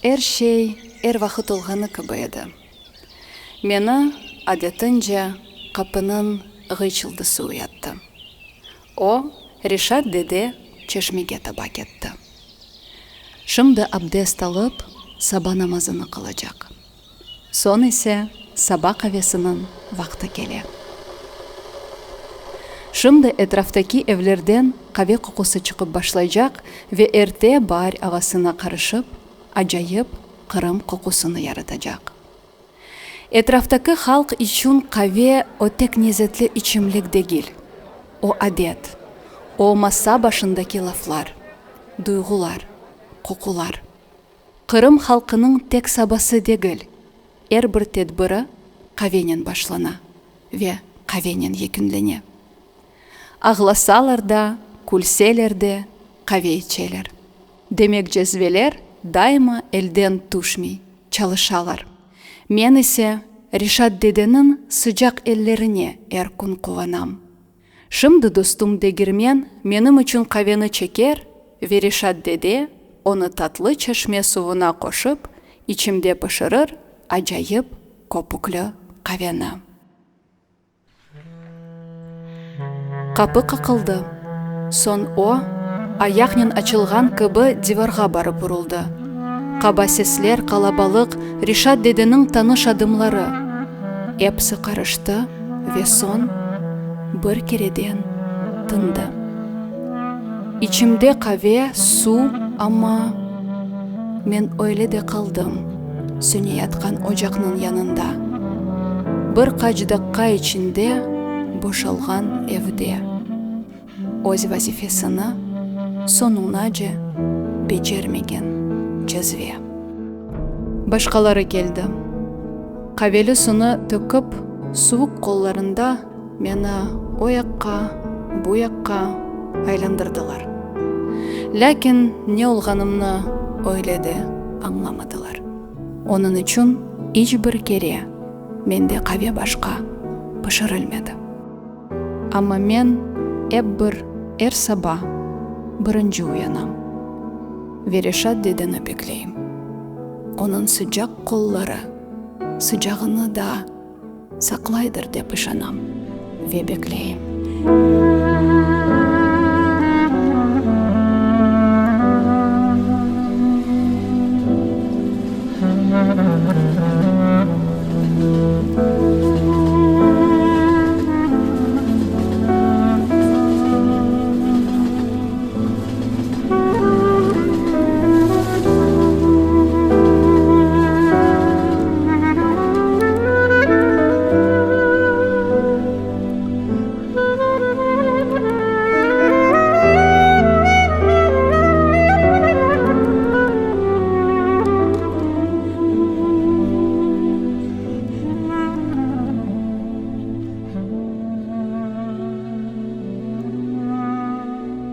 Er şey er vaqıt olğanı kibi edi. Meni, adetince, qapınıñ ğıyçıldısı uyattı. O, Reşat dede çeşmege taba ketti. Şimdi abdest alıp, saba namazını qılacaq. Soñ ise saba qavesiniñ vaqtı kele. Şimdi etraftaki evlerden qave qoqusı çıqıp başlaycaq ve erte baar avasına qarışıp, acayip Qırım qoqusını yaratacaq. Etraftaki halq içün qave o tek nezetli içimlik degil, o adet, o masa başındaki laflar, duyğular, qoqular. Qırım halqınıñ tek sabası degil, er bir tedbiri qavenen başlana ve qavenen yekünlene. Ağlasalar da, külseler de, qave içeler. Demek cezveler daima elden tüşmey, çalışalar. Men ise Reşat dedeniñ sıcaq ellerine er kün quvanam. Şimdi dostum degirmen menim içün qaveni çeker ve Reşat dede onı tatlı çeşme suvuna qoşıp, içimde pişirir acayip köpükli qaveni. Qapı qaqıldı. Soñ o, ayaqnen açılğan kibi divarğa barıp uruldı. Qaba sesler, qalabalıq, Reşat dedeniñ tanış adımları. Episi qarıştı ve soñ bir kereden tındı. İçimde qave, suv, amma men öyle de qaldım söneyatqan ocaqnıñ yanında, bir qaç daqqa içinde boşalğan evde öz vazifesini soñunace becermegen cezve. Başqaları keldi. Qaveli suvnı tökip, suvuq qollarında meni o yaqqa, bu yaqqa aylandırdılar. Lâkin ne olğanımnı öyle de añlamadılar. Onıñ içün iç bir kere mende qave başqa pişirilmedi. Amma men ep bir er saba birinci uyanam ve Reşat dedeni bekleyim. Onıñ sıcaq qolları sıcağını daa saqlaydır dep işanam ve bekleyim.